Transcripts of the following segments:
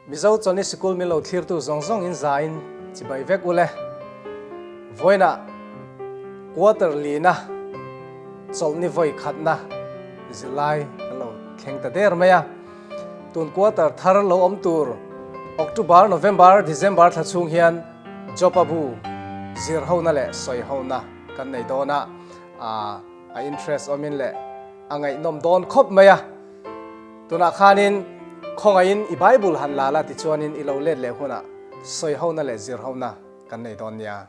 Mizo Chawlhni Sikul min lo thlirtu zawng zawng in za in chibai vek ule. Vawiinah quarter lina chawlhni vawi khatna zirlai kan lo thleng ta der mai a. Tun quarter thar lo awm tur October, November, December thla chhung hian Job-a bu zir hona leh sawi hona kan nei dawn a, a interest awmin leh a ngaihnawm dawn khawp mai a. Tunah khanin khawngaihin i Bible han la la tichuanin i lo let leh hunah sawi hona leh zir hona kan nei dawn nia.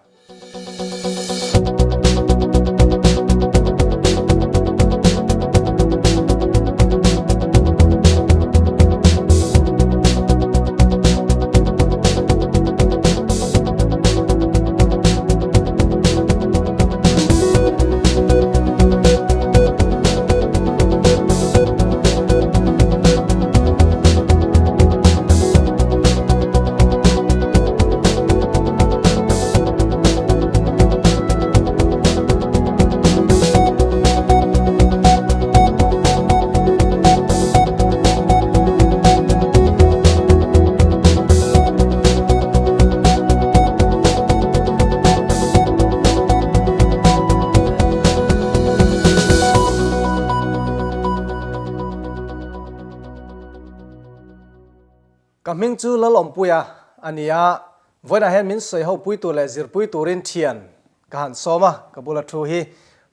Ka hming chu Lalawmpuia a ni a, vawiinah hian min sawi ho pui tur leh zirpui turin thian ka han sawm a, ka bula thu hi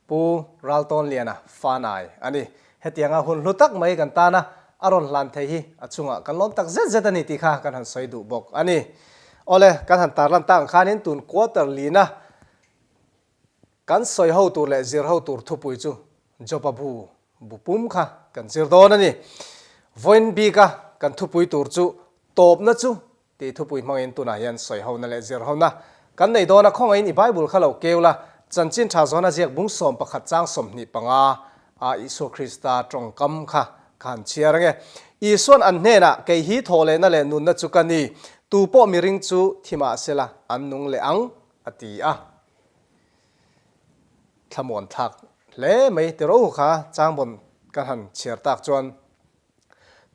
Pu Raltawnliana Fanai a ni. Hetianga hun hlu tak mai kan tan a, a rawn hlan thei hi a chungah kan lawm tak zet zet a ni tih kha kan han sawi duh bawk a ni. Awle, kan han tarlan tak ang khanin tun quarter lina kan sawi ho tur leh zir ho tur thupui chu Job-a bu bu pum kha kan zir dawn a ni. Vawiin bika kan thupui tur chu tawpna chu Tih thupui hmangin tunah hian sawihona leh zirhona kan nei dawn a, khawngaihin i Bible kha lo keu la, Chanchin Tha Zawna ziak bung 11 chang 25 a Isua Krista tawngkam kha ka han chhiar ange. Isuan an hnenah, Kei hi thawhlehna leh nunna chu ka ni, tu pawh miring chu thi mah sela an nung leh ang, a ti a. Thlamuan thlak hle mai tiro kha changbawn kan han chhiar tak chuan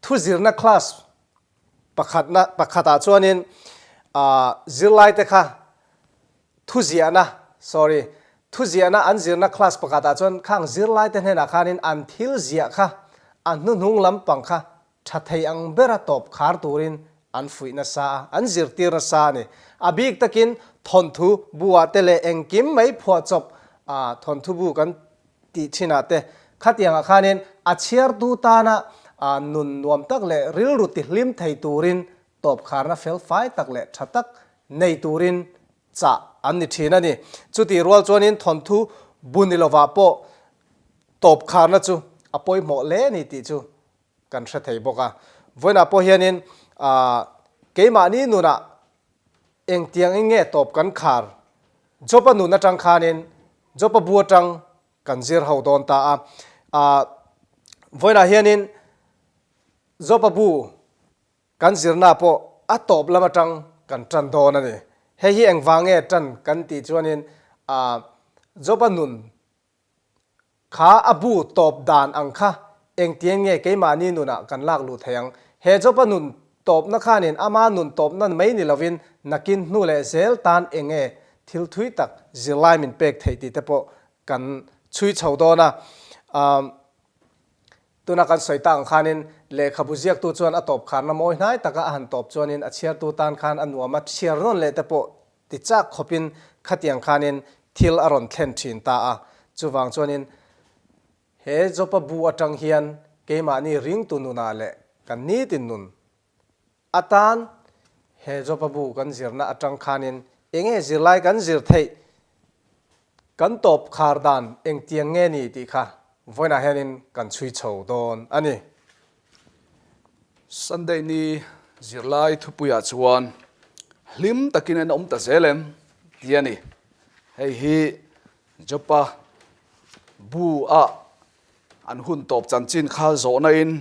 thuzirna class Pakhatna, pakhatah chuanin zirlaite kha thuziahna, sorry, thuziahna an zirna class pakhatah chuan khang zirlaite hnenah khanin an thil ziah kha a hnuhnung lampang kha tha thei ang bera tawp khar turin an fuih nasa a, an zirtir nasa a ni. A bik takin thawnthu bu-ah te leh engkim mai phuahchawp thawnthu bu kan tih thinah te khatiangah khanin a chhiartu tana nun nuam tak leh rilru tihlim thei turin tawpkharna felfai tak leh tha tak nei turin chah an ni thin a ni. Chutih rual chuanin thawnthu bu ni lovah pawh tawpkharna chu a pawimawh hle a ni tih chu kan hre thei bawk a. Vawiinah pawh hianin keimahni nunah Engtiang in nge tawp kan khar? Job-a nun atang khanin Job-a bu atang kan zir ho dawn ta a. Ahh vawiinah hianin Job-a bu kan zirna pawh a tawp lam atang kan tan dawn a ni. Hei hi engvang nge tan kan tih chuanin ahh Job-a nun Kha a bu tawp dan ang kha engtiang nge keimahni nunah kan lak luh thei ang? He Job-a nun tawpna khanin ama nun tawpna mai ni lovin nakin hnu leh zel tan eng nge thil thui tak zirlai min pek theih tih te pawh kan chhui chho dawn a. Tuna kan sawi tak ang khanin lehkhabu ziaktu chuan a tawp kharna mawi hnai taka a han tawp chuanin a chhiartu tan khan a nuam a, chhiar nawn leh te pawh Ti chak khawpin khatiang khanin thil a rawn thlen thin ta a. Chuvang chuanin he Jopa bu atang hian keimahni ringtu nunah leh kan nitin nun atan he Jopa bu kan zirna atang khanin enge zirlai kan zir theih kan tawp khar dan engtiang nge ni tih kha vawiinah hianin kan chhui chho dawn a ni. Sunday ni zirlai thupuiah chuan hlim takin an awm ta zel em tih a ni. Hei hi Jopa bu ah an hun tawp chanchin kha zawhna in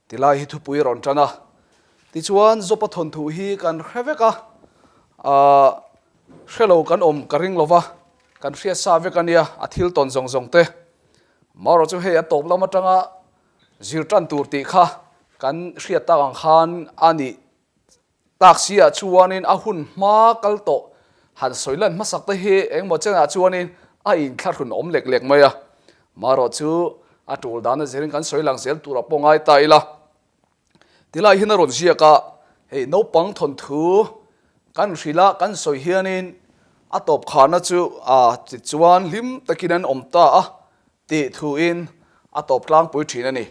tilai hi thupui a rawn tan a. Tichuan Jopa thawnthu hi kan hre vek a, ahh hrelo kan awm ka ring lova, kan hriat sa vek a nia a thil tawn zawng zawng te. Marawh chu hei a tawp lam atanga Zir tan tur tih kha kan hriat tak ang khan a nih Tak si ah chuanin a hun hma kal tawh han sawi lan hmasak te hi engmaw chenah chuanin a inthlahrun awm lek lek mai a. Marawh chu a tul dan a zirin kan sawi lang zel tur a pawh ngai ta ila. Tilai hian a rawn ziak a, hei naupang thawnthu kan hrilh a kan sawi hianin a tawp kharna chu a tichuan hlim takin an awm ta a tih thuin a tawp tlangpui thin a ni.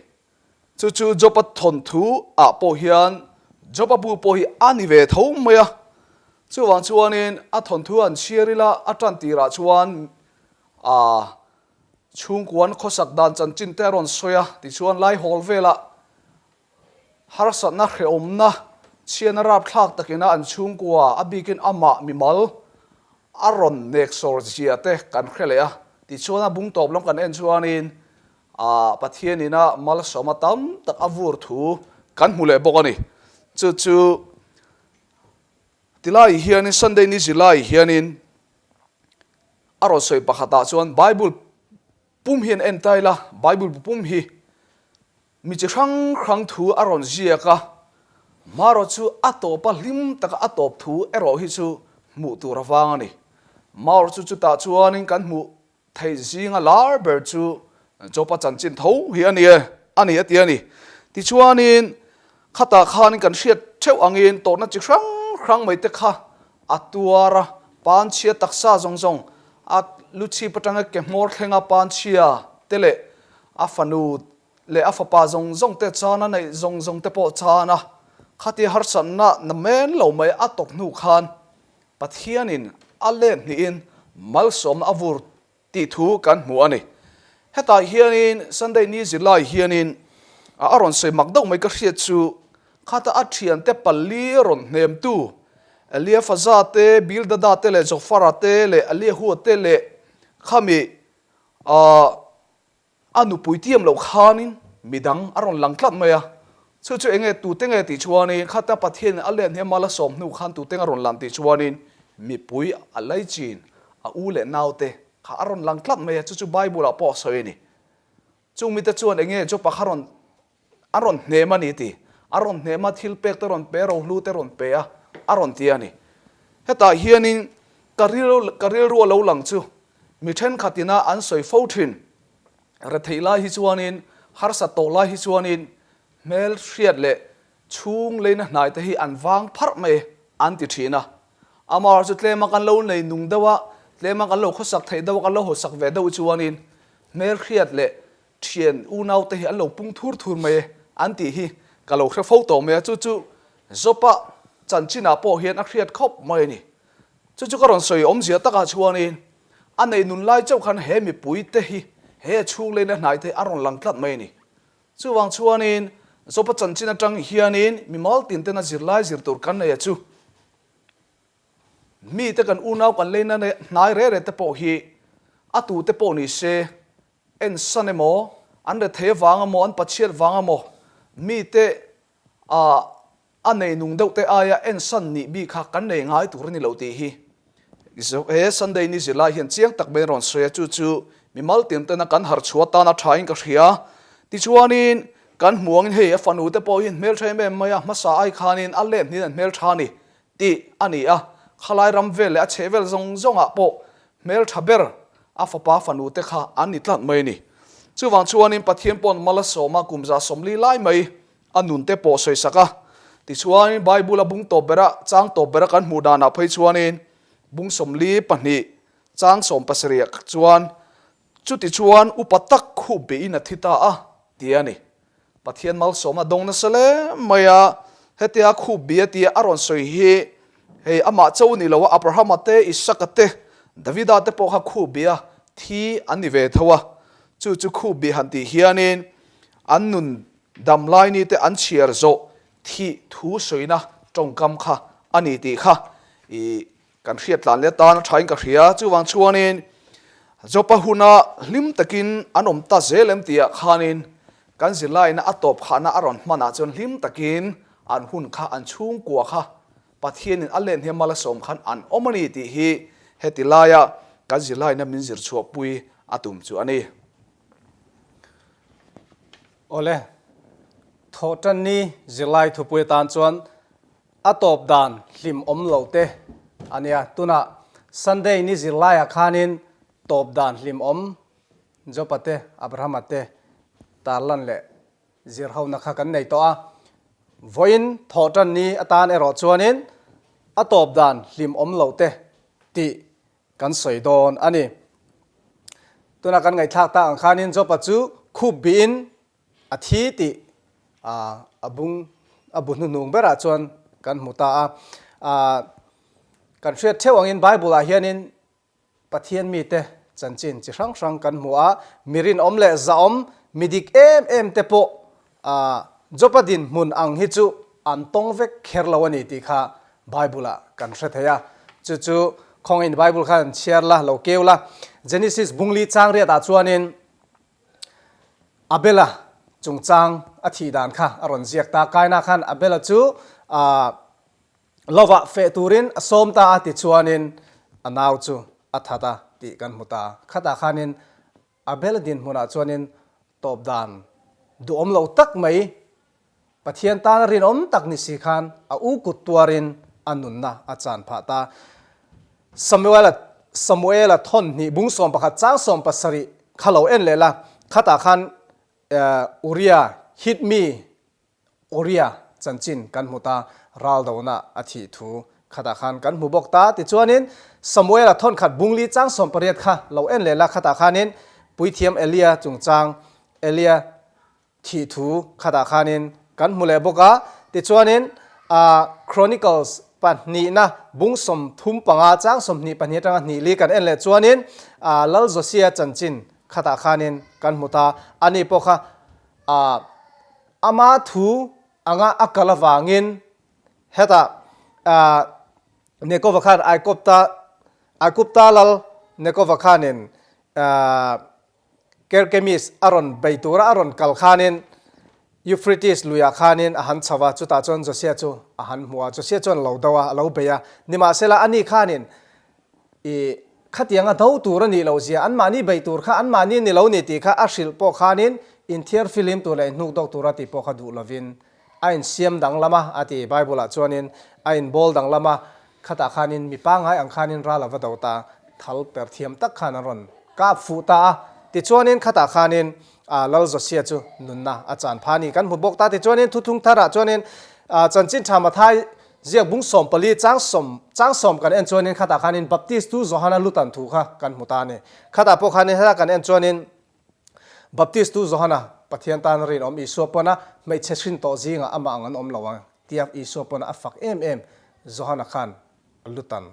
Chu chu Job-a thawnthu ah pawh hian Job-a bu pawh hi a ni ve tho mai a. Chuvang chuanin a thawnthu an chhiar ila a tan tirah chuan aa chhungkuan khawsak dan chanchin te a rawn sawi a, tichuan Laihawl velah harsatna hrehawmna chhiatna rapthlak takina an chhungkua a bikin amah mimal a rawn nek sawr zia te kan hre leh a, tichuan a bung tawp lam kan en chuanin Ah Pathian ina malsawma tam tak a vur thu kan hmu leh bawk a ni. Chu chu tilai hianin Sunday ni zilai hianin a rawn sawi pakhatah chuan Bible pum hian en ta ila, Bible bu pum hi mi chi hrang hrang thu a rawn ziak a, marawh chu a tawpa hlim taka a tawp thu erawh hi chu hmuh tur avang a ni. Marawh chu chutah chuanin kan hmuh Thei zinga lar ber chu Jopa chanchin tho hi a ni e, a ni a ti a ni. Tichuanin khatah khanin kan hriat theuh angin tawrhna chi hrang hrang mai te kha a tuar a, panchhia taksa zawng zawng a lu chhip atanga ke hmawr thlenga panchhia te leh a fanu leh a fapa zawng zawng te chana neih zawng zawng te pawh chana khatia harsatna na men lo mai a tawk hnu khan Pathianin a let hnihin malsawmna a vur tih thu kan hmu a ni. Hetah hianin Sunday ni zirlai hianin a rawn sawi mak deuh mai ka hriat chu khata a thiante pali rawn hnemtu Eliafaza te, Bildada te leh Zofara te leh Eliahua te leh khami A nupui tiam loh khanin midang a rawn lang tlat mai a, chu chu enge tute nge tih chuanin khata Pathianin a let hnem a la sawm hnu khan tute a rawn lang tih chuanin mipui a laichin a u leh naute kha a rawn lang tlat mai a, chu chu Bible ah pawh a sawi a ni. Chung mite chuan enge Jopa kha rawn A rawn hnem a ni ti. A rawn hnem a, thil pek te rawn pe a, rohlu te rawn pe a, a rawn ti a ni. Hetah hianin ka ril ka rilru a lo lang chu mi thenkhat ina an sawi fo thin. Retheih lai hi chuanin, harsat tawh lai hi chuanin hmel hriat leh chhung leina hnai te hi an vang pharh mai an ti thin a. Amah chu tlema kan lo nei nung deuh a, tlema kan lo khawsak theih deuh a, kan lo hawsak ve deuh chuanin hmel hriat leh Thian unau te hi an lo pung thur thur mai e an tih hi ka lo hre fo tawh mai a, chu chu Jopa chanchinah pawh hian a hriat khawp mai a ni. Chu chu ka rawn sawi awmzia takah chuanin a nei nun lai chauh khan he mipui te hi he chhung leina hnai te hi a rawn lang tlat mai a ni. Chuvang chuanin Jopa chanchin atang hianin mimal tin tena zirlai zir tur kan nei a chu. Mite kan unau kan leina hnai re re te pawh hi a tute pawh ni se Ensan emaw, an rethei avang emaw, an pachhiat vang emaw, mite ah a nei nung deuh te aia ensan nih bik kha kan nei ngai tur a ni lo tih hi he Sunday ni zirlai hian chiang tak mai rawn sawi a, chu chu mimal tin tena kan harh chhuah atana tha in ka hria. Tichuanin kan hmu angin hei a fanu te pawh hian hmeltha em em mai a, hmasa ai khanin a let hnin an hmeltha a ni tih a ni a, khalai ram vel leh a chheh vel zawng zawngah pawh hmeltha ber a fapa fanu te kha an ni tlat mai a ni. Chuvang chuanin Pathian pawn mal a sawm a, kum za 40 lai mai a nun te pawh sawisak a. Tichuanin Bible a bung tawp bera, chang tawp bera kan hmuh danah phei chuanin bung 42 chang 17 ah chuan Chutichuan upa tak khup beiin a thi ta a, ti a ni. Pathian malsawmna dawng nasa hle mai a, hetia khup bi a tia a rawn sawi hi hei amah cho ni lo a, Abrahama te, Isaka te, Davida te pawh kha khup bi a thi an ni ve tho a. Chu chu khup bi han tih hianin an nun dam lai ni te an chhiar zawh thih thu sawina tawngkam kha a ni tih kha i Kan hriat tlan leh atan a thain ka hria. Chuvang chuanin Jopa huna hlim takin an awm ta zel em tihah khanin kan zirlaina a tawp khahna a rawn hmanah chuan hlim takin an hun kha an chhungkua kha Pathianin a len hian mal a sawm khan an awm a ni tih hi heti laia kan zirlaina min zir chhuahpui a tum chu a ni. Awle, Thawhtanni zirlai thupui atan chuan. A tawp dan hlim awm lo te a nia. Tunah Sunday ni zirlaiah khanin tawp dan hlim awm Jopa te, Abrahama te tarlan leh zirhona kha kan nei tawh a. Vawiin thawhtan ni atan erawh chuanin a tawp dan hlim awm lo te tih kan sawi dawn a ni. Tuna kan ngaihthlak tak ang khanin Jopa chu khup bihin a thi tih a bung a bu hnuhnung berah chuan kan hmu ta a. Kan hriat theuh angin Bible ah hianin Pathian mite chanchin chi hrang hrang kan hmu a, mi rinawm leh zahawm, mi dik em em te pawh Jopa dinhmun ang hi chu an tawng vek kher lo a ni tih kha Bible ah kan hre thei a. Chu chu khawngin Bible khan chhiar la, lo keu la. Genesis bungli chang riat ah chuanin Abela chungchang a thih dan kha a rawn ziak ta. Kaina khan Abela chu Lovah feh turin a sawm ta a tichuanin a nau chu a that a tih kan hmu ta. Khatah khanin Abel dinhmunah chuanin tawp dan duhawm lo tak mai Pathian tana rinawm tak ni si khan a u kut tuarin a nunna a chan phah ta. Samuela Samuela thawn hnih bung 11 chang 17 kha lo en leh la, khatah khan Uria hit mi Uria chanchin kan hmu ta, raldona a thih thu khatah khan kan hmu bawk ta. Tichuanin Samuela thawnkhat bungli chang 18 kha lo en leh la, khatah khanin Puithiam Elia chungchang Elia thih thu khatah khanin kan hmu leh bawk a. Tichuanin Chronicles pahnihna bung 35 chang 22 atanga hnih li kan en leh chuanin Lal Josia chanchin khatah khanin kan hmu ta. Ani pawh kha Ama thu anga a kal avangin hetah Nekova khan Aikupta Aikupta lal Nekova khanin Kerkemis a rawn bei tura a rawn kal khanin Euphrates luiah khanin a han chho a, chutah chuan Josia chu a han hmu a, Josia chuan a lo do a, a lo bei a. Nimahsela ani khanin I khatianga do tur a nih loh zia, anmahni beih tur kha anmahni ni lo ni tih kha a hrilh pawh khanin inthiar filim tur leh inhnuk dawk tura tih pawh kha duh lovin a insiam danglam a, a ti. Bible-ah chuanin a inbawl danglam a, khatah khanin mi pangngai ang khanin ral a va do ta, thal per thiam tak khan an rawn kap fuh ta a. Tichuanin khatah khanin Lal Josia chu nunna a chan pha a ni. Kan hmu bawk ta. Tichuanin thuthlung tharah chuanin chanchin tha Mathai Ziak bung 14 chang sawm chang sawm kan en chuanin khatah khanin Baptist tu Johana lutan thu kha kan hmu ta a ni. Khatah pawh khanin heta kan en chuanin Baptist tu Johana Pathian tan rinawm Isua pawna hmeichhe hrin tawh zingah amah ang an awm lo ang tia Isua pawna a fak em em Johana khan lutan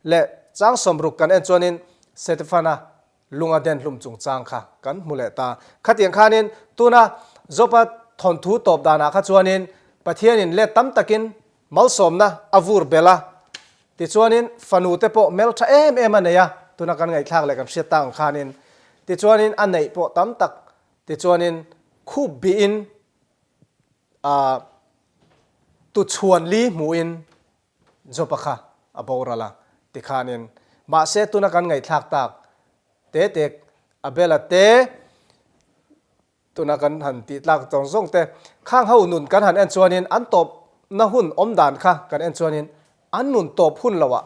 leh chang 60 kan en chuanin Setefana Lunga den hlum chungchang kha kan hmu leh ta. Khatiang khanin tuna Jopa thawnthu tawp danah kha chuanin Pathianin let tam takin malsawmna a vur belh a, tichuanin fanu te pawh hmel tha em em a nei a, tuna kan ngaihthlak leh kan hriat tak ang khanin tichuanin a neih pawh tam tak tichuanin khup bihin ah tuchhuan li hmuhin Jopa kha a boral a, tikhanin mahse tuna kan ngaihthlak tak te te Abela te tuna kan han tih tlak zawng zawng te khang ho nun kan han en chuanin an tawp na hun awm dan kha kan en chuanin an nun tawp hun lo ah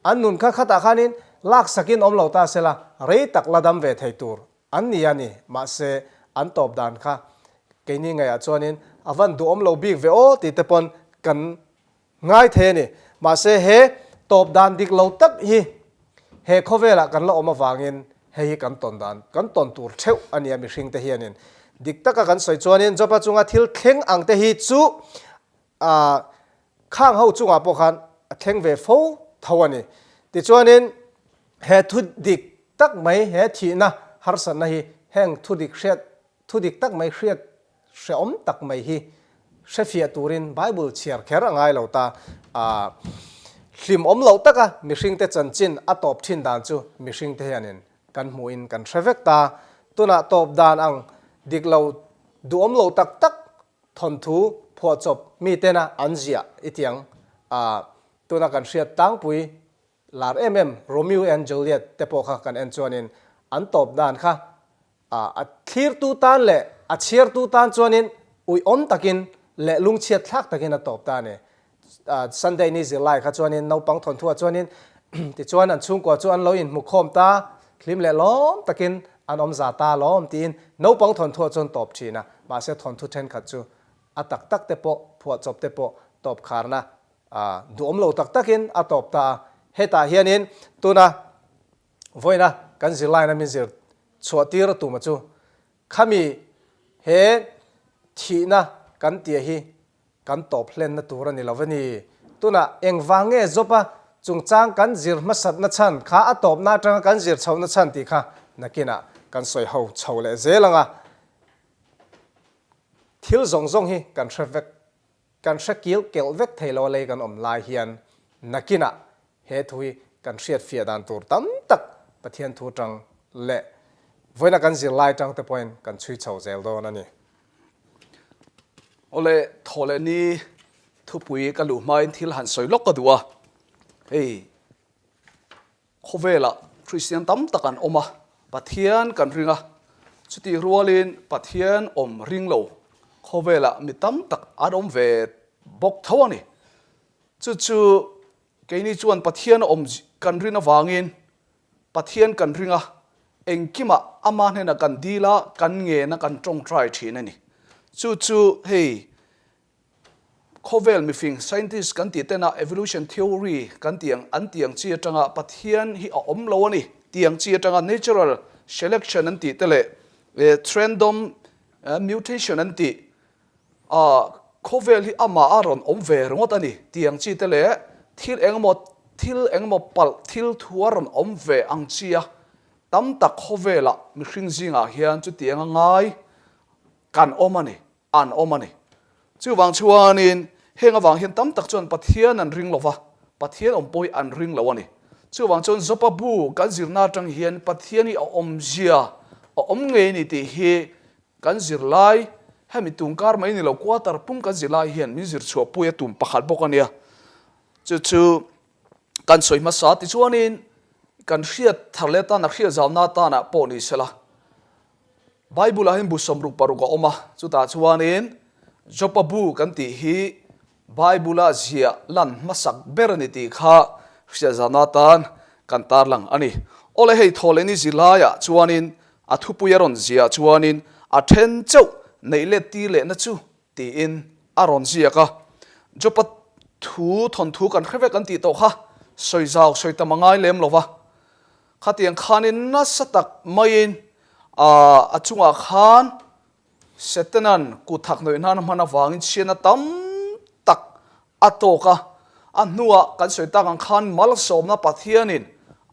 an nun kha khatah khanin lak sakin awm lo ta sela rei tak la dam ve thei tur an ni a ni mahse an tawp dan kha keini ngaihah chuanin a van duhawm lo bik ve aw tih te pawn kan Ngai thei a ni. Mahse he tawp dan dik lo tak hi he khawvelah kan la awm avangin hei hi kan tawn dan, kan tawn tur theuh a nia mihring te hianin. Dik taka kan sawi chuanin Joba chunga thil thleng ang te hi chu ah khang ho chungah pawh khan a thleng ve fo tho a ni. Tichuanin he thu dik tak mai he thihna harsatna hi heng thu dik hriat thu dik tak mai hriat Hrehawm tak mai hi hrefiah turin Bible chhiar kher a ngai lo ta. A hlimawm loh taka mihringte chanchin a tawp thin dan chu mihringte hianin kan hmuhin kan hre vek ta. Tunah tawp dan ang dik lo duhawm lo tak tak thawnthu phuahchawp mitena an ziah i tiang a tuna kan hriat tlangpui lar em em Romeo and Juliet te pawh kha kan en chuanin an tawp dan kha A thlirtu tan leh a chhiartu tan chuanin uiawm takin leh lungchhiat thlak takin a tawp ta a ni. Sunday ni zirlai kha chuanin naupang thawnthuah chuanin tichuan an chhungkua chu an lo inhmukhawm ta, hlim leh lawm takin an awm za ta lawm tiin naupang thawnthuah chuan tawp thin a, mahse thawnthu thenkhat chu a tak tak te pawh phuahchawp te pawh tawp kharna duhawm lo tak takin a tawp ta a, hetah hianin tuna vawiina kan zirlaina min zir chhuah tir a tuma chu khami he thihna kan tia hi Kan tawp hlenna tur a ni lo a ni. Tunah engvang nge Job-a chungchang kan zir hmasatna chhan kha a tawpna atanga kan zir chhohna chhan tih kha nakinah kan sawi ho chho leh zel ang a. Thil zawng zawng hi kan hre vek, kan hre kil kelh vek thei lo a lei kan awm lai hian nakinah he thu hi kan hriat fiah dan tur tam tak Pathian thu tang leh vawiina kan zirlai tang te pawhin kan chhui chho zel dawn a ni. Awle, thaw leh ni thupui ka luh hmain thil han sawi lawk ka duh a, hei khawvelah Kristian tam tak an awm a, Pathian kan ring a, chutih rualin Pathian awm ring lo khawvelah mi tam tak an awm ve bawk tho a ni. Chu chu keini chuan Pathian awm kan rin avangin Pathian kan ring a, engkimah ama hnenah kan dil a, kan ngen a, kan tawngtai thin a ni. Chu chu hei khawvel mifing, scientist kan tih tena evolution theory kan tih ang, an tih ang chi atanga Pathian hi a awm lo a ni tih ang chi atanga natural selection an tih te leh random mutation an tih A, khawvel hi amah a rawn awm ve ringawt a ni tih ang chi te leh thil engemaw thil engemaw palh thil thu a rawn awm ve ang chi a, tam tak khawvelah mihring zingah hian chutiang a ngai kan awm a ni, an awm a ni. Chuvang chuanin heng avang hian tam tak chuan Pathian an ring lo va, Pathian awm pawh hi an ring lo a ni. Chuvang chuan Jopa bu kan zirna atang hian Pathian hi a awmzia a awm ngei a ni tih hi Kan zirlai, hemi tungkar mai ni lo quarter pum kan zirlai hian min zir chhuahpui a tum pakhat bawk a nia. Chu chu kan sawi hmasa tichuanin kan hriat thar leh atana hriat zauna atana pawh ni sela. Bible ah hian bu 66 a awm a, chutah chuanin Jopa bu kan tih hi Bible-a ziah lan hmasak ber a ni tih kha hriat zana atan kan tarlang a ni. Awle hei thaw leh ni zirlaiah chuanin a thupui a rawn ziah chuanin a then chauh neih let tir lehna chu tiin a rawn ziak a. Jopa thu thawnthu kan hre vek an tih tawh kha sawi zau sawi tam a ngai lem lo va. Khatiang khanin nasa tak maiin a chungah khan Setanan kut thak hnawih hnan a hman avangin chhiatna tam tak a tawk a, a hnuah kan sawi tak ang khan malsawmna Pathianin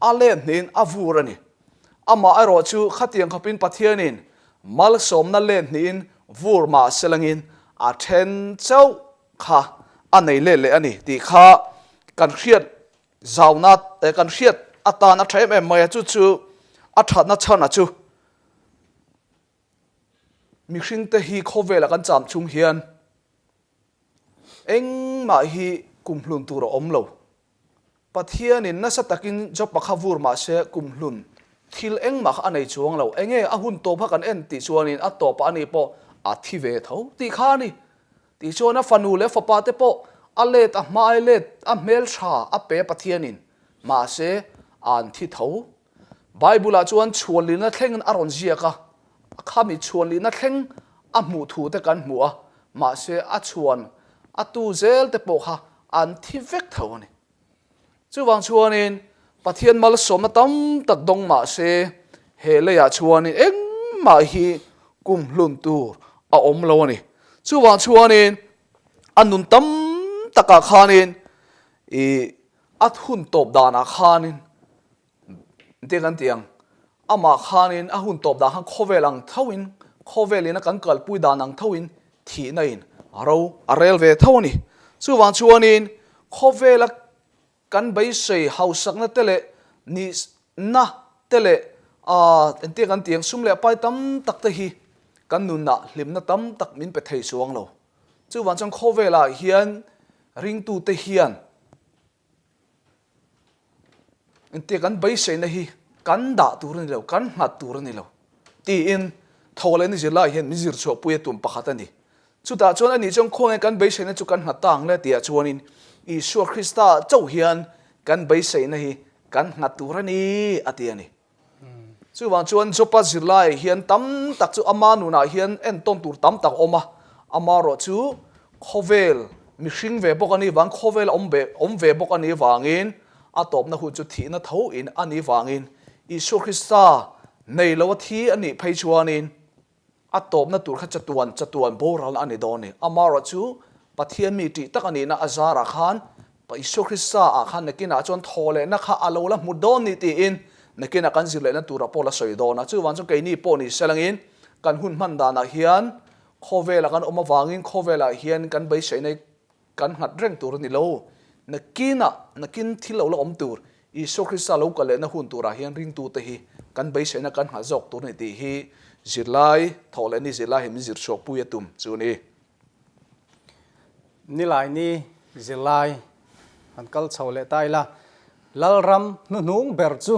a let hnihin a vur a ni. Amah erawh chu khatiang khawpin Pathianin malsawmna let hnihin vur mah selangin a then chauh kha a nei let leh a ni tih kha kan hriat zauna kan hriat atan a tha em em mai a, chu chu a thatna chhan a chu. Mihringte hi khawvela kan cham chung hian engmah hi kumhlun tur a awm lo. Pathianin nasa takin Job-a kha vur mah se kumhlun thil engmah kha a nei chuang lo. Enge a hun tawp kha kan en tih chuanin a tawpah ani pawh a thi ve tho tih kha a ni. Tichuan a fanu leh fapa te pawh a let a hmai let a hmeltha a pe Pathianin mahse an thi tho. Bible-ah chuan chhuanlihna thlengin a rawn ziak a, khami chhuanlihna thleng a hmuh thu te kan hmu a, mahse a chhuan a tu zel te pawh kha an thi vek tho a ni. Chuvang chuanin Pathian malsawmna tam tak dawng mahse he leiah chuanin engmah hi kumhlun tur a awm lo a ni. Chuvang chuanin a nun tam takah khanin ih A hun tawp danah khanin engtin kan ti ang, amah khanin a hun tawp dan khan khawvel ang thoin, khawvelin a kan kalpui dan ang thoin thihna in a ro a rel ve tho a ni. Chuvang chuanin khawvela kan beisei hausakna te leh nihna te leh engtin kan ti ang, sum leh pai tam tak te hi kan nunah hlimna tam tak min pe thei chuang lo. Chuvang chuan khawvelah hian ringtute hian engtia kan beiseina hi kan dah tur a ni lo, kan nghat tur a ni lo tiin thaw leh ni zirlai hian min zir chhuahpui a tum pakhat a ni. Chutah chuan ani chuan khawnge kan beiseina chu kan nghat ta ang le tihah chuanin Isua Krista chauh hian kan beiseina hi kan nghat tur a ni a ti a ni. Chuvang chuan Jopa zirlaiah hian tam tak chu ama nunah hian entawn tur tam tak a awm a, amarawh chu khawvel mihring ve bawk a nih vang, khawvel awm ve awm ve bawk a nih vangin a tawpna hun chu thihna tho in a nih vangin Isua Krista nei lo a thi a nih phei chuanin A tawpna tur kha chatuan chatuan boralna a ni dawn ni. Amarawh chu Pathian mi tih tak a nihna a zarah khan Isua Krista ah khan nakinah chuan thaw lehna kha a lo la hmu dawn ni tiin nakinah kan zir lehna turah pawh la sawi dawn a. Chuvang chuan keini pawh ni selangin kan hun hman danah hian khawvelah kan awm avangin khawvelah hian kan beiseina Kan nghat reng tur a ni lo. Nakinah, nakin thil lo la awm tur, Isua Krista lo kal lehna hun turah hian ringtute hi kan beiseina kan nghah zawk tur a ni tih hi zirlai thawh leh ni zirlai hi min zir chhuak pui a tum chu a ni. Nilaini zirlai han kal chho leh ta ila, Lalram hnuhnung ber chu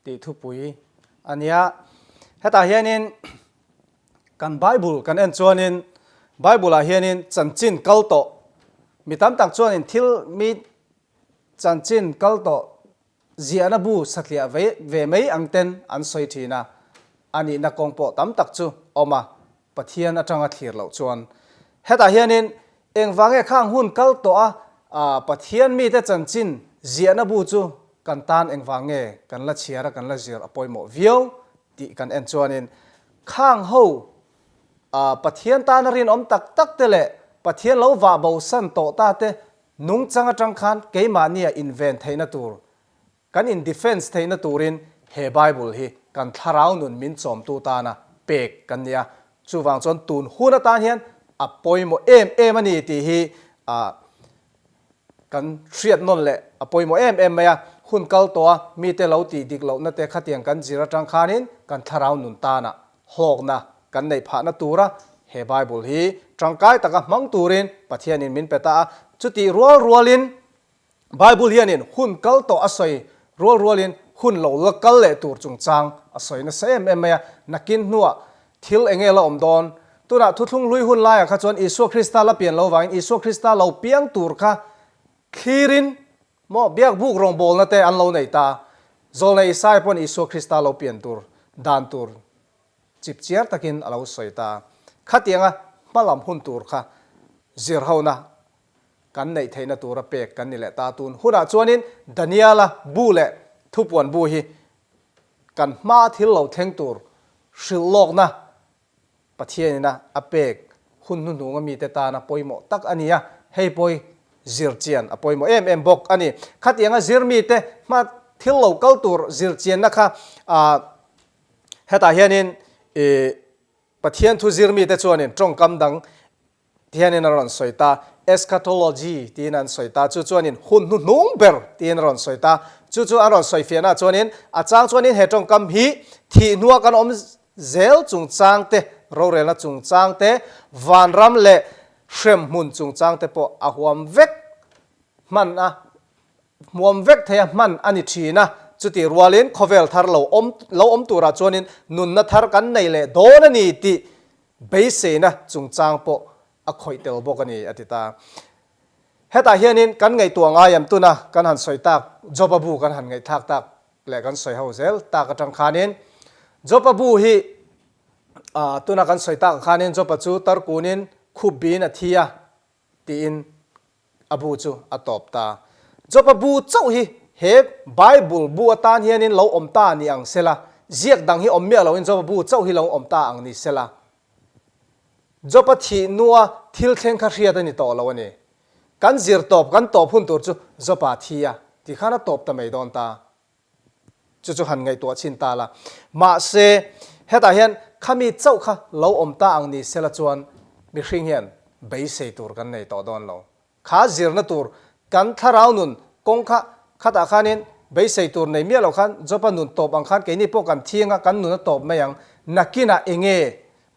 tih thupui a nia. Hetah hianin kan Bible kan en chuanin Bible ah hianin chanchin kal tawh mi tam tak chuanin thil mi chanchin kal tawh ziahna bu satliah ve ve mai ang ten an sawi thin a, a nihna kawng pawh tam tak chu awm a, Pathian atanga thlir loh chuan. Hetah hianin engvange khang hun kal tawh a Pathian mite chanchin ziahna bu chu kan tan engvang nge kan la chhiar a kan la zir a pawimawh viau tih kan en chuanin khang ho Pathian tana rinawm tak tak te leh Pathian lo vah bo san tawh ta te nungchang atang khan keimahnia inven theihna tur Kan in defence theihna turin he Bible hi kan thlarau nun min chawmtu tana pek kan ni a, chuvang chuan tun hun atan hian a pawimawh em em a ni tih hi kan hriat nawn leh a pawimawh em em mai a. Hun kal tawh a mite lo tih dik lohna te khatiang kan zir atang khanin kan thlarau nun tana hlawkna kan neih phahna tura he Bible hi tangkai taka hmang turin Pathianin min pe ta a, chutih rual rualin Bible hianin hun kal tawh a sawi rual rualin hun lo la kal leh tur chungchang a sawi nasa em em mai a, nakin hnuah thil eng nge la awm dawn? Tunah thuthlung hlui hun laiah kha chuan Isua Krista la pian lo vangin Isua Krista lo piang tur kha thlirin maw biakbuk rawngbawlna te an lo nei ta. Zawlnei Isaiah pawn Isua Krista lo pian tur dan tur chipchiar takin a lo sawi ta. Khatianga hmalam hun tur kha zirhona Kan neih theihna tura pek kan ni leh ta. Tun hunah chuanin Daniela bu leh thupuan bu hi kan hma thil lo thleng tur hrilh lawkna Pathianina a pek hun hnuhnunga mite tana pawimawh tak a ni a, hei pawi zir chian a pawimawh em em bawk a ni. Khatianga zir mite hma thil lo kal tur zir chianna kha hetah hianin Pathian thu zir mite chuanin tawngkam dang Tihianin a rawn sawi ta, Eschatology tiin an sawi ta, chu chuanin hun hnuhnung ber tiin a rawn sawi ta. Chu chu an rawn sawi fiahna chuanin a chang chuanin he tawngkam hi thih hnua kan awm zel chungchang te, rorelna chungchang te, vanram leh hremhmun chungchang te pawh a huam vek hman a, hmuam vek thei a hman a ni thin a. Chutih rualin khawvel thar lo awm lo awm turah chuanin nunna thar kan nei leh dawn a ni tih Beiseina chungchang pawh a khawih tel bawk a ni, a ti ta. Hetah hianin kan ngaihtuah ngai am tuna kan han sawi tak Job-a bu kan han ngaihthlak tak leh kan sawi ho zel tak atang khanin Job-a bu hi tuna kan sawi tak ang khanin Job-a chu tarkunin khup biin a thi a tiin A bu chu a tawp ta. Job-a bu chauh hi he Bible bu atan hianin lo awm ta ni ang sela, ziak dang hi awm miah loin Job-a bu chauh hi lo awm ta ang ni sela. Job-a thih hnua thil thleng kha hriat a ni tawh lo a ni. Kan zir tawp, kan tawp hun tur chu Job-a thi a, ti khan a tawp ta mai dawn ta. Chu chu han ngaihtuah chhin ta la. Mahse, hetah hian khami chauh kha lo awm ta ang ni sela chuan mihring hian beisei tur kan nei tawh dawn lo. Kha zirna tur kan thlarau nun kawng kha khatah khanin beisei tur nei miah lo khan Job-a nun tawp ang khan keini pawh kan thiang a, kan nun a tawp mai ang. Nakinah enge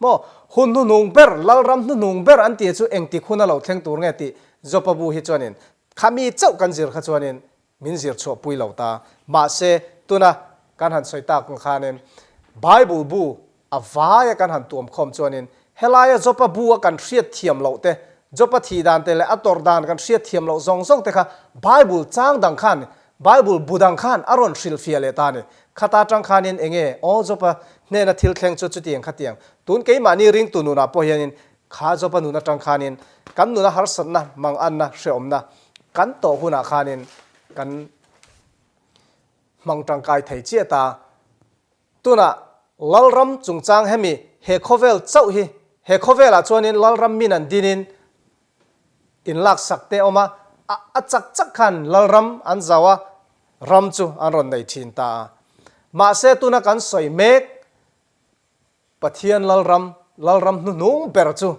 maw hun hnuhnung ber, Lalram hnuhnung ber an tih chu engtik huna lo thleng tur nge tih Job-a bu hi chuanin khami chauh kan zir kha chuanin Min zir chhuah pui lo ta. Mahse, tuna kan han sawi tak ang khanin Bible bu a vaia kan han tuam khawm chuanin. Helaia Jopa bu a kan hriat thiam loh te, Jopa thih dan te leh a tawrh dan kan hriat thiam loh zawng zawng te kha Bible chang dang khan, Bible bu dang khan a rawn hrilhfiah leh ta a ni. Khata tang khanin enge aw Jopa hnena thil thleng chu chutiang khatiang. Tun keimahni ringtu nunah pawh hianin kha Jopa nun atang khanin kan nuna harsatna, manganna, hrehawmna kan tawh hunah khanin kan hmang tangkai thei chiah ta. Tunah Lalram chungchang hemi he khawvel chauh hi he khawvelah chuanin Lalram min an dinin inlaksak te a awm a, a chak chak khan Lalram an zau a, ram chu an rawn nei thin ta a. Mahse tuna kan sawi mek Pathian Lalram, Lalram hnuhnung ber chu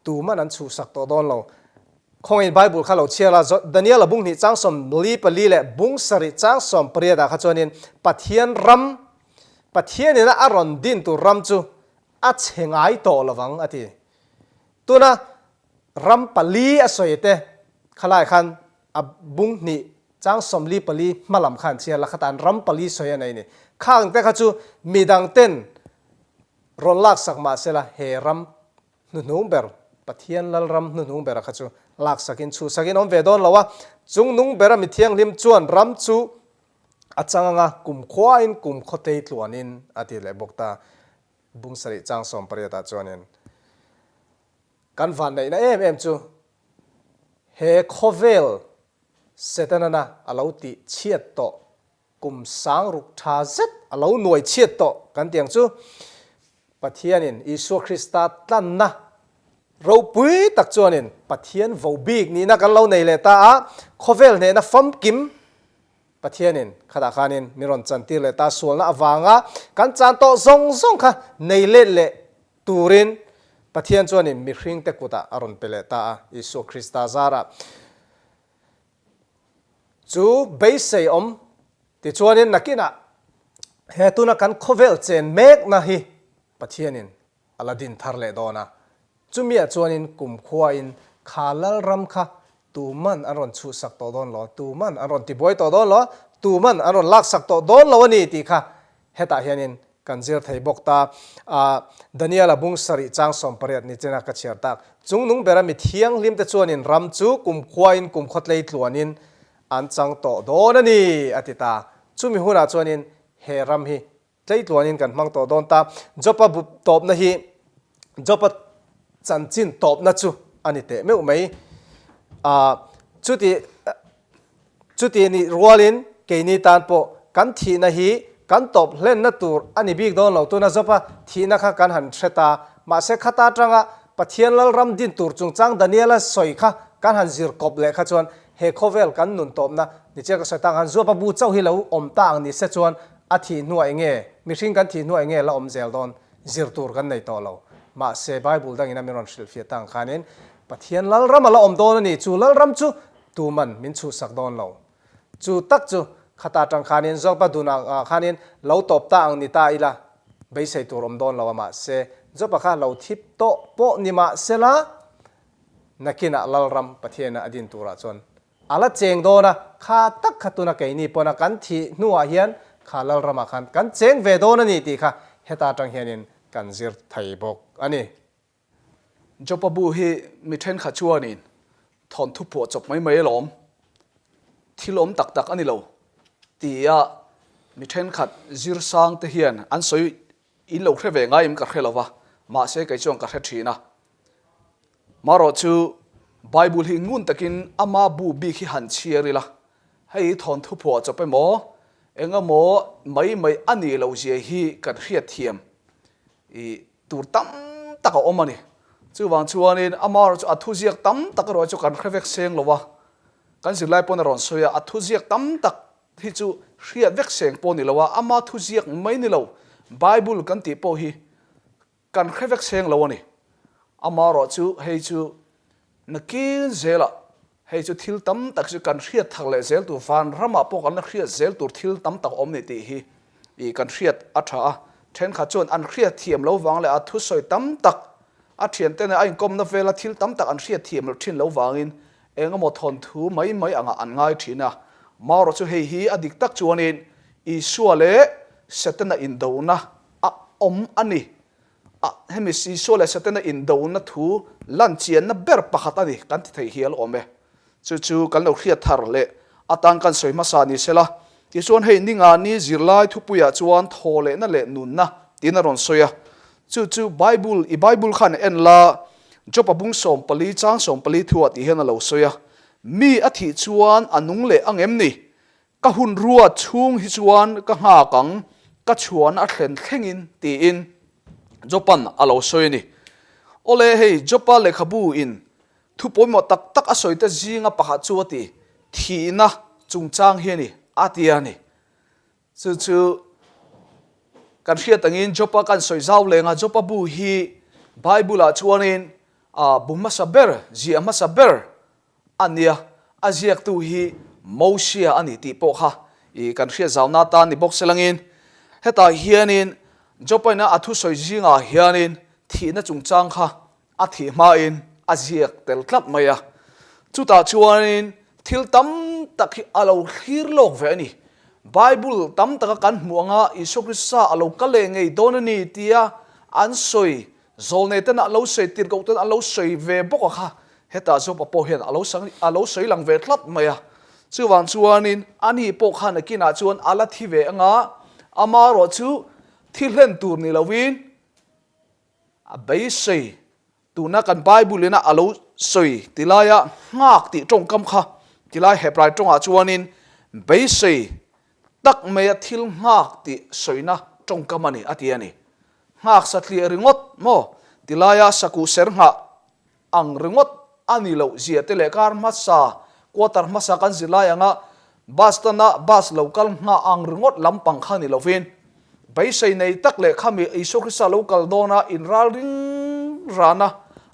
Tuman an chhuhsak tawh dawn lo. Khawngin Bible kha lo chhiar a, Daniel a bung hnih chang 44 leh bung sarih chang 18 ah kha chuanin Pathian ram, Pathian ina a rawn din tur ram chu a chhe ngai tawh lovang a ti. Tuna ram pali a sawi te khalai khan a bung hnih chang 44 hma lam khan chhiar la khatan ram pali sawi a nei ni. Khang te kha chu midang ten rawn laksak mahsela he ram Hnuhnung ber, Pathian Lalram hnuhnung bera kha chu laksakin chhuhsakin awm ve dawn lo a, chungnung bera mi thianghlim chuan ram chu a chang anga kumkhuain kumkhawtei tluanin a ti leh bawk ta. Bung sarih chang 18 ah chuanin kan vanneihna em em chu he khawvel Setanana a lo tih chhiat tawh Kum sang ruk tha zet a lo nuai chhiat tawh kan ti ang chu. Pathianin Isua Krista tlanna ropui tak chuanin Pathian vo bik nihna kan lo nei leh ta a, khawvel hnehna famkim Pathianin khatah khanin min rawn chantir leh ta, sualna avanga kan chan tawh zawng zawng kha nei let leh turin Pathian chuanin mihringte kutah a rawn pe leh ta a, Isua Krista zarah. Chu beisei awm tichuanin nakinah he tuna kan khawvel chen mekna hi Pathianin a la din thar leh dawn a. Chumiah chuanin kumkhuain kha Lalram kha tuman an rawn chhuhsak tawh dawn lo, tuman an rawn tibuai tawh dawn lo, tuman an rawn laksak tawh dawn lo a ni tih kha hetah hianin Kan zir thei bawk ta. A Daniel-a bung sarih chang 18 ni chena ka chhiar tak. Chungnung bera mi thianghlim te chuanin ram chu kumkhuain kumkhawtlei tluanin an chang tawh dawn a ni, a ti ta. Chumi hunah chuanin he ram hi tlei tluanin kan hmang tawh dawn ta. Jopa bu tawpna hi Jopa chanchin tawpna chu a ni teh meuh mai. A chuti Chuti nih rualin keini tan pawh kan thihna hi kan tawp hlenna tur a ni bik dawn lo. Tuna Jopa thihna kha kan han hre ta. Mahse khata atanga Pathian Lalram din tur chungchang Daniela sawi kha kan han zir kawp leh kha chuan he khawvel kan nun tawpna ni chiah ka sawi tak ang. Jopa bu chauh hi lo awm ta ang ni se chuan a thih hnuah enge mihring kan thih hnuah enge la awm zel dawn zir tur kan nei tawh lo. Mahse Bible dangin a min rawn hrilhfiah ta ang khanin Pathian Lalram a la awm dawn a ni. Chu Lalram chu Tuman min chhuhsak dawn lo. Chu tak chu khata tang khanin Joba dunah ah khanin lo tawp ta ang ni ta ila beisei tur awm dawn lo a mahse Joba kha lo thip tawh pawh ni mahsela nakinah Lalram Pathiana a din turah chuan a la cheng dawn a, kha tak kha tuna keini pawna kan thih hnuah hian kha Lalramah khan kan cheng ve dawn a ni tih kha heta tang hianin kan zir thei bawk a ni. Jopa bu hi mi thenkhat chuanin thawnthu phuah chawp mai mai alawm, thil awm tak tak a ni lo tia mi thenkhat zirsang te hian an sawi in lo hre ve ngai em ka hre lo va, mahse kei chuan ka hre thin a. Marawh chu Bible hi ngun takin ama bu bik hi han chhiar ila, hei thawnthu phuah chawp emaw engemaw mai mai a nih loh zia hi kan hriatthiam i Tur tam tak a awm a ni. Chuvang chuanin amaherawh chu a thuziak tam tak erawh chu kan hre vek seng lo a, kan zirlai pawn a rawn sawi a, a thuziak tam tak hi chu hriat vek seng pawh a ni lo a, ama thuziak mai ni lo, Bible kan tih pawh hi kan hre vek seng lo a ni. Amaherawh chu hei chu Nakin zelah hei chu thil tam tak chu kan hriat thak leh zel tur, van ramah pawh kan la hriat zel tur thil tam tak awm ni tih hi ih kan hriat a tha a. Thenkhat chuan an hriat thiam lo vang leh a thusawi tam tak, a thiante nen a inkawmna vela thil tam tak an hriat thiam loh thin lo vangin eng emaw thawnthu mai mai angah an ngai thin a. Marawh chu hei hi a dik tak chuanin Isua leh Setana indona a awm a ni. Hemi Isua leh Setana indona thu lan chianna ber pakhat a ni kan ti thei hial awm e. Chu chu kan lo hriat thar leh atan kan sawi hmasa ni sela. Tichuan hei Ningani zirlai thupuiah chuan thaw lehna leh nunna tiin a rawn sawi a. Chu chu Bible, i Bible khan en la, Job-a bung 14 chang 14 thuah tih hian a lo sawi a. Mi a thih chuan a nung leh ang em ni? Ka hun ruat chhung hi chuan ka nghak ang, ka chhuan a thlen thlengin, tiin Job-a'n a lo sawi a ni. Awle, hei Job-a lehkhabu in thu pawimawh tak tak a sawi te zinga pakhat chu a ti, thihna chungchang hi a ni, a ti a ni. Chu chu kan hriat angin Job-a kan sawi zau leng a, Job-a bu hi Bible-ah chuanin bu hmasa ber, ziah hmasa ber A nia, a ziaktu hi Mosia a ni tih pawh kha i kan hriat zauna atan ni bawk selangin, hetah hianin Jopaina a thusawi zingah hianin thihna chungchang kha a thih hmain a ziak tel tlat mai a. Chutah chuanin thil tam tak hi a lo thlir lawk ve a ni. Bible tam taka kan hmuh anga Isua Krista a lo kal leh ngei dawn a ni tia an sawi Zawlnei ten a lo sawi tir koh ten a lo sawi ve bawk a kha, hetah Job-a pawh hian a lo a lo sawi lang ve tlat mai a. Chuvang chuanin ani pawh khan nakinah chuan a la thi ve anga, amaherawh chu thi hlen tur ni lovin a beisei tuna kan Bible ina a lo sawi tilaia nghak tih tawngkam kha tilai Hebrai tawngah chuanin beisei tak maia thil nghak tih sawina tawngkam a ni a ti a ni. Nghak satliah ringawt maw? Tilaia sakuh ser nghah ang ringawt a ni loh zia te leh kar hmasa, quarter hmasa kan zir lai anga bus stand-a bus lo kal nghah ang ringawt lampang kha ni lovin beisei nei tak leh khami Isua Krista lo kal dawna inralring rana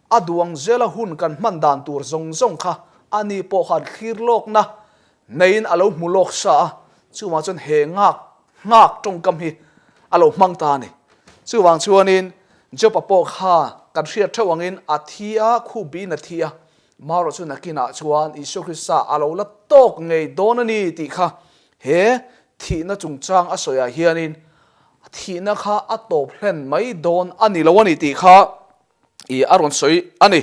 a duang zela hun kan hman dan tur zawng zawng kha ani pawh khan thlir lawkna Neiin a lo hmu lawk sa a, chuvang chuan he nghak nghak tawngkam hi a lo hmang ta a ni. Chuvang chuanin Job-a pawh kha kan hriat theuh angin a thi a, khup biin a thi a, marawh chu nakinah chuan Isua Krista a lo la tawk ngei dawn a ni tih kha he thihna chungchang a sawiah hianin thihna kha a tawp hlen mai dawn a ni lo a ni tih kha I a rawn sawi a ni.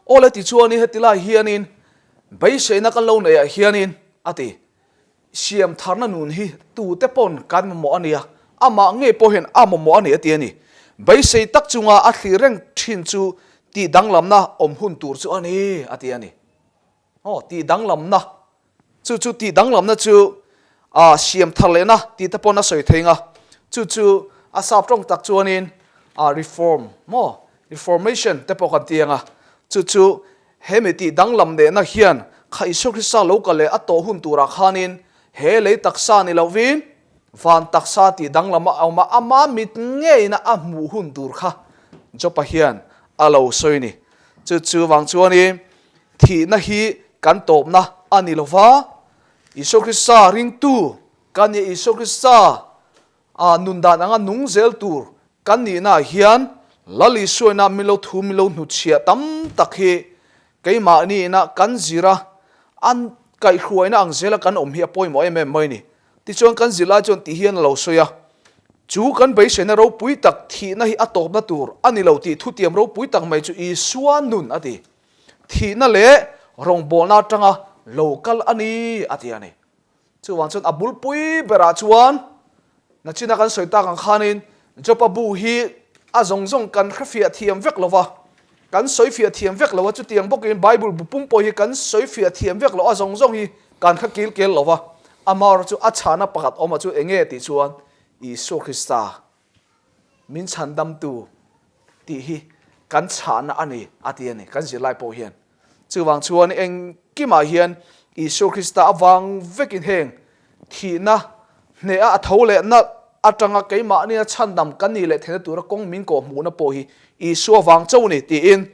Aw le tichuanin heti lai hianin beiseina kan lo neih ah hianin a ti. Siam tharna nun hi tute pawn kan mamawh a nia, amah ngei pawh hian a mamawh a ni a ti a ni. Beisei tak chunga a thlir reng thin chu tih danglamna awm hun tur chu a ni a ti a ni. Aw, tih danglamna. Chu chu tih danglamna chu a siam thar lehna tih te pawn a sawi thei nga. Chu chu a sap tawng tak chuanin a reform maw, reformation te pawh kan ti ang a. Chu chu hemi tih danglam lehna hian kha Isua Krista lo kal leh a tawh hun turah khanin he lei taksa ni lovin van taksa tih danglam a awm a, ama mit ngeina a hmuh hun tur kha Jopa hian a lo sawi ni. Chu chu vang chuanin Thihna hi kan tawpna a ni lo va, Isua Krista ringtu kan nih Isua Krista a nun dan anga nung zel tur kan nihnaah hian Lal Isuaina min lo thu min lo hnutchhiah tam tak hi keimahni ina kan zir a, an kaihhruaina ang zela kan awm hi a pawimawh em em mai a ni. Tichuan kan zirlai chuan tih hian a lo sawi a, chu kan beiseina ropui tak thihna hi a tawpna tur a ni lo tih thutiam ropui tak mai chu Isua nun a ti. Thihna leh rawngbawlna atanga lo kal a ni, a ti a ni. Chuvang chuan a bulpui berah chuan nachina kan sawi tak ang khanin Jopa bu hi a zawng zawng kan hrefiah thiam vek lo va, kan sawifiah thiam vek lo a, chutiang bawkin Bible bu pum pawh hi kan sawifiah thiam vek lo, a zawng zawng hi kan hre kil kel lo va. Amaherawhchu chu a chhana pakhat awmah chu eng nge tih chuan Isua Krista Min chhandamtu tih hi kan chhahna a ni a ti a ni, kan zirlai pawh hian. Chuvang chuan engkimah hian Isua Krista avang vekin heng thihna hneha a tho lehna atanga keimahnia chhandam kan nih leh theihna tura kawng min kawh hmuhna pawh hi Isua vang chauh a ni tiin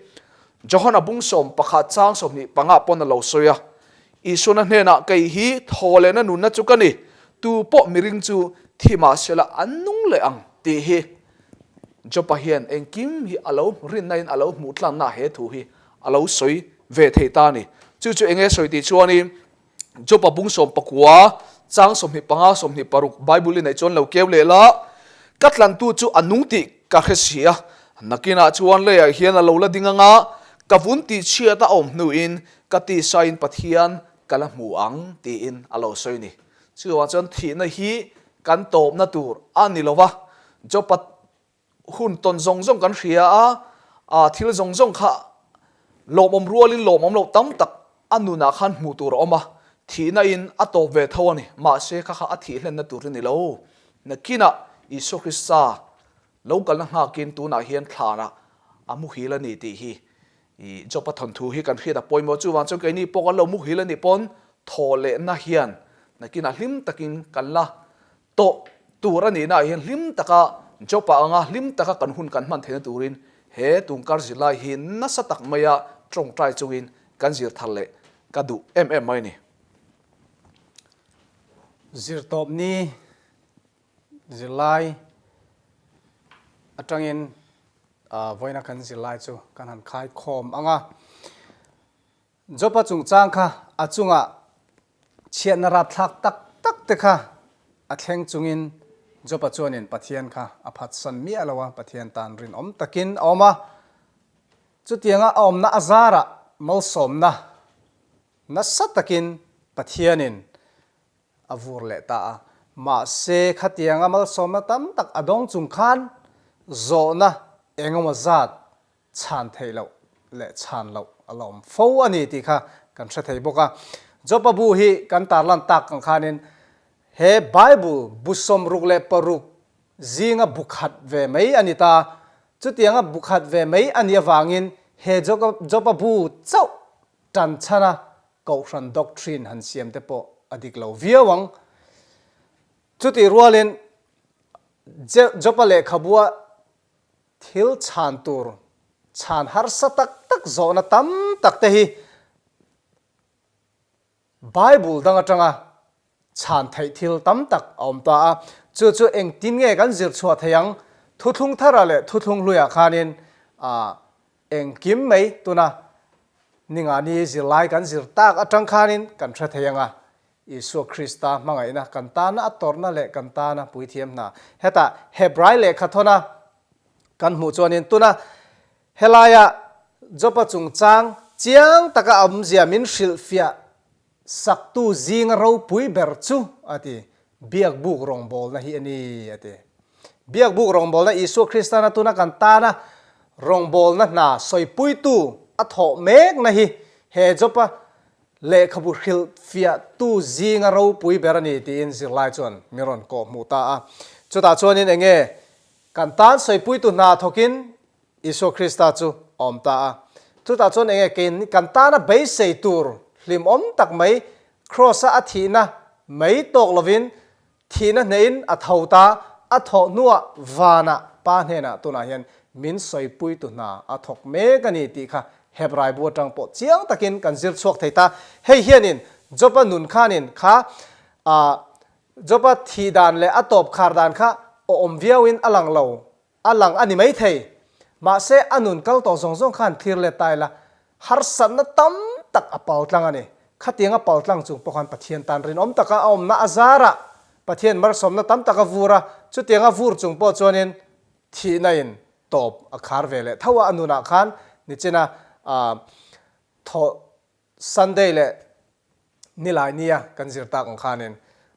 Johana bung 11 chang 25 pawn a lo sawi a. Isuana hnenah, Kei hi thaw lehna nunna chu ka ni, tu pawh miring chu thi mah sela an nung leh ang, tih hi Jopa hian engkim hi a lo rinnain a lo hmuh tlanna he thu hi a lo sawi ve thei ta a ni. Chu chu enge sawi tih chuanin Jopa bung 19 chang 25 26 Bible i neih chuan lo keu leh la, Ka tlantu chu a nung tih ka hre si a. Nakinah chuan leiah hian a lo la ding ang a, ka vun tihchhiat a awm hnuin ka tisain Pathian ka la hmu ang tiin a lo sawi ni. Chuvang chuan thihna hi kan tawpna tur a ni lo va, Jopa hun tawn zawng zawng kan hria a, aa thil zawng zawng kha lawmawm rualin lawmawm loh tam tak a nunah khan hmuh tur a awm a, thihna in a tawp ve tho a ni. Mahse kha kha a thih hlenna tur hi ni lo. Nakinah Isua Krista Lo kalna nghakin tunah hian thlanah a muhil a ni tih hi i Job-a thawnthu hi kan hriat a pawimawh. Chuvang chuan keini pawh kan lo muhil a nih pawn thaw lehna hian nakinah hlim takin kan la tawh tur a nihnaah hian hlim taka Job-a anga hlim taka kan hun kan hman theihna turin he tungkar zirlai hi nasa tak maia tawngtai chungin kan zir thar leh ka duh em em mai a ni. Zirtawpni Zirlai atangin vawiina kan zirlai chu kan han khai khawm ang a. Jopa chungchang kha a chungah chhiatna rapthlak tak tak te kha a thleng chungin Jopa chuanin Pathian kha a phatsan miah lo a, Pathian tan rinawm takin a awm a. Chutianga a awmna a zarah malsawmna nasa takin Pathianin a vur leh ta a. Mahse, khatianga malsawmna tam tak a dawng chung khan zawhna engemaw zat chhan theih loh leh chhan loh a la awm fo a ni tih kha kan hre thei bawk a. Jopa bu hi kan tarlan tak ang khanin he Bible bu 66 zinga bu khat ve mai a ni ta. Chutianga bu khat ve mai a nih avangin he Jopa bu chauh tan chhana Kohhran doctrine han siam te pawh a dik lo viau ang. Chutih rualin Jopa lehkhabua thil chhan tur chhan harsa tak tak zawhna tam tak te hi Bible dang atanga chhan theih thil tam tak a awm ta a. Chu chu engtin nge kan zir chhuah thei ang? Thuthlung tharah leh thuthlung hluiah khanin Engkim mai tuna ningani zirlai kan zir tak atang khanin kan hre thei ang a, Isua Krista hmangaihna kan tana a tawrhna leh kan tana puithiam hna. Hetah Hebrai lehkha thawna kan hmuh chuanin tuna helaia Jopa chungchang chiang taka awmzia min hrilhfiah Saktu zinga ropui ber chu, a ti, Biakbuk rawngbawlna hi a ni, a ti. Biakbuk rawngbawlna Isua Kristana tuna kan tana rawngbawlna hna sawipuitu a thawh mekna hi he Jopa lehkhabu hrilhfiahtu zinga ropui ber a ni tiin zirlai chuan min rawn kawhhmuh ta a. Chutah chuanin enge kan tan sawipuitu hna thawkin Isua Krista chu a awm ta a. Chutah chuan enge kein kan tana beisei tur hlimawm tak mai Kraws-a a thihna mai tawk lovin thihna hnehin a tho ta, a thawh hnuah vanah Pa hnenah tunah hian min sawipuitu hna a thawk mek a ni tih kha Hebrai bu atang pawh chiang takin kan zir chhuak thei ta. Hei hianin Job-a nun khanin kha Job-a thih dan leh a tawp khar dan kha awm viauin a lang lo A lang a ni maithei. Mahse, a nun kal tawh zawng zawng khan thlir let ta ila, harsatna tam tak a pal tlang a ni. Khatiang a pal tlang chung pawh khan Pathian tan rinawm taka a awmna a zarah Pathian malsawmna tam tak a vur a, chutiang a vur chung pawh chuanin thihna in tawp a khar ve leh tho a, a nunah khan nichina thawh Sunday leh Nilai nia kan zir tak ang khanin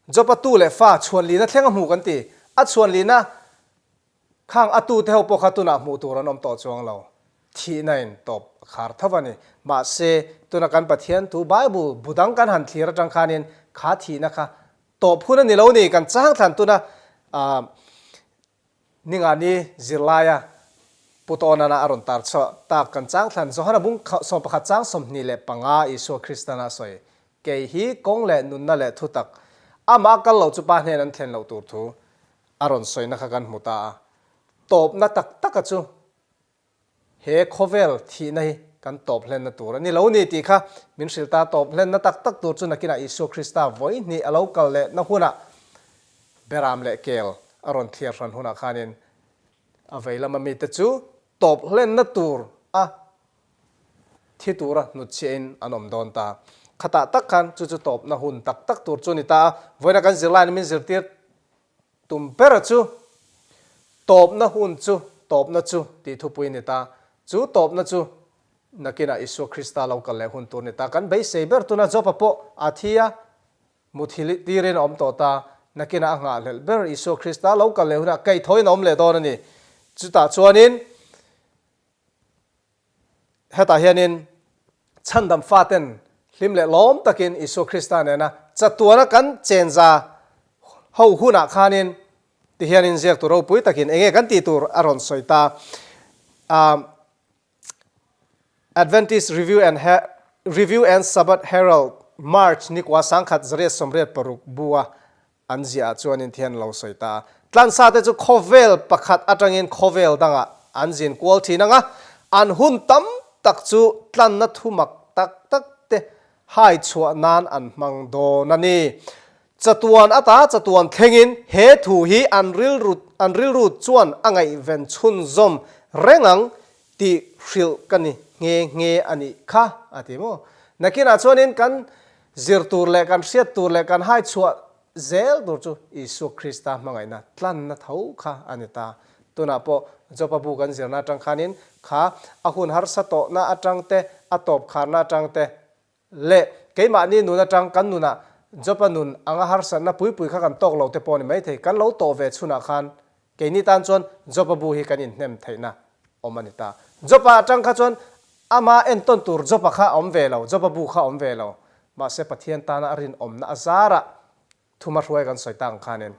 Job-a tu leh fa chhuanlina thleng a hmu kan ti. A chhuanlina khang a tute ho pawh kha tunah hmuh tur an awm tawh chuang lo. Thihna in tawp a khar tho a ni. Mahse, tuna kan Pathian thu Bible bu dang kan han thlir atang khanin kha thihna kha tawp hun a ni lo ni. Kan chang thlan tuna Ningani zirlaia Pu Tawnana a rawn tar chhuah tak kan chang thlan Johana bung 11 chang 25 Isua Kristana a sawi, Kei hi kawng leh nunna leh thutak, amah kal lo chu Pa hnen an thlen loh tur thu a rawn sawina kha kan hmu ta a. Tawpna tak taka chu He khawvel thihna hi kan tawp hlenna tur a ni lo ni tih kha min hrilh ta. Tawp hlenna tak tak tur chu nakinah Isua Krista vawi hnih a lo kal lehna hunah Beram leh Kel a rawn thliar hran hunah khanin a vei lama mite chu tawp hlenna tur a thi tura hnutchhiahin an awm dawn ta. Khatah tak khan chu chu tawpna hun tak tak tur chu a ni ta a. Vawiina kan zirlaiin min zirtir Tum bera chu tawpna hun chu tawpna chu tih thupui a ni ta. Chu tawpna chu nakinah Isua Krista lo kal leh hun tur a ni ta. Kan beisei ber tuna Job-a pawh a thi a, muthilh tirin a awm tawh ta. Nakinah a nghahhlelh ber Isua Krista lo kal leh hunah kaihthawhin a awm leh dawn a ni. Chutah chuanin Hetah hianin chhandam faten hlim leh lawm takin Isua Krista nena chatuana kan chenza ho hunah khanin tihianin ziaktu ropui takin enge kan tih tur a rawn sawi ta. Adventist Review and Review and Sabbath Herald March nikua sangkhat zariat 86 bua An ziah ah chuanin thian lo sawi ta a. Tlansa te chu khawvel pakhat atangin khawvel dangah an zin kual thin ang a, an hun tam tak chu tlanna thu mak tak tak te hai chhuah nan an hmang dawn a ni. Chatuan ata chatuan thlengin he thu hi an rilru an rilru chuan a ngaihven chhunzawm reng ang tih hrilh ka ni nghe nghe a nih kha a ti maw. Nakinah chuanin kan Zir tur leh kan hriat tur leh kan hai chhuah zel tur chu Isua Krista hmangaihna tlanna tho kha a ni ta. Tunah pawh Jopa bu kan zirna atang khanin kha a hun harsa tawhna atang te, a tawp kharna atang te leh keimahni nun atang kan nunah Jopa nun anga harsatna pui pui kha kan tawk lo te pawh a ni maithei. Kan lo tawh ve chhunah khan Keini tan chuan Jopa bu hi kan inhnem theihna awm a ni ta. Jopa atang kha chuan ama entawn tur Jopa kha a awm ve lo, Jopa bu kha a awm ve lo. Mahse Pathian tana a rinawmna a zarah thuma hruai kan sawi tak ang khanin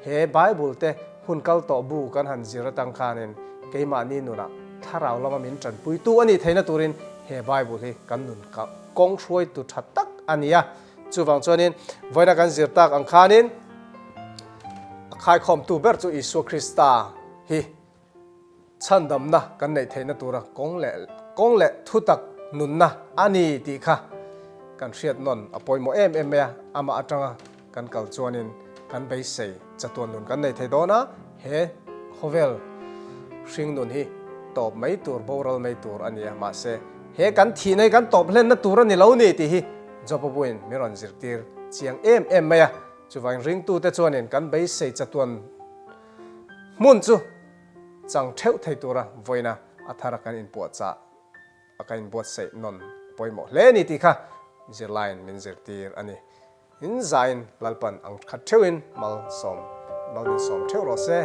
he Bible te hun kal tawh bu kan han zir atang khanin keimahni nunah thlarau lama min tanpuitu a nih theihna turin he Bible hi kan nun kawng hruaitu tha tak a ni a. Chuvang chuanin vawiina kan zir tak ang khanin a khaikhawmtu ber chu Isua Krista hi chhandamna kan neih theihna tura kawng leh kawng leh thutak nunna a ni tih kha kan hriat nawn a pawimawh em em mai a, amah atanga kan kal chuanin kan beisei chatuan nun kan nei thei dawn a, he khawvel hring nun hi tawp mai tur boral mai tur a ni a, mahse he kan thihna hi kan tawp hlenna tur a ni lo ni tih hi Joba buin min rawn zirtir chiang em em mai a, chuvangin ringtute chuanin kan beisei chatuan hmun chu chang theuh thei tura vawiina a thara kan inpuahchah a kan inbuatsaih nawn pawimawh hle ni tih kha zirlaiin min zirtir a ni. In zain Lalpan ang khat theuhin malsawm mal min sawm theuh rawh se.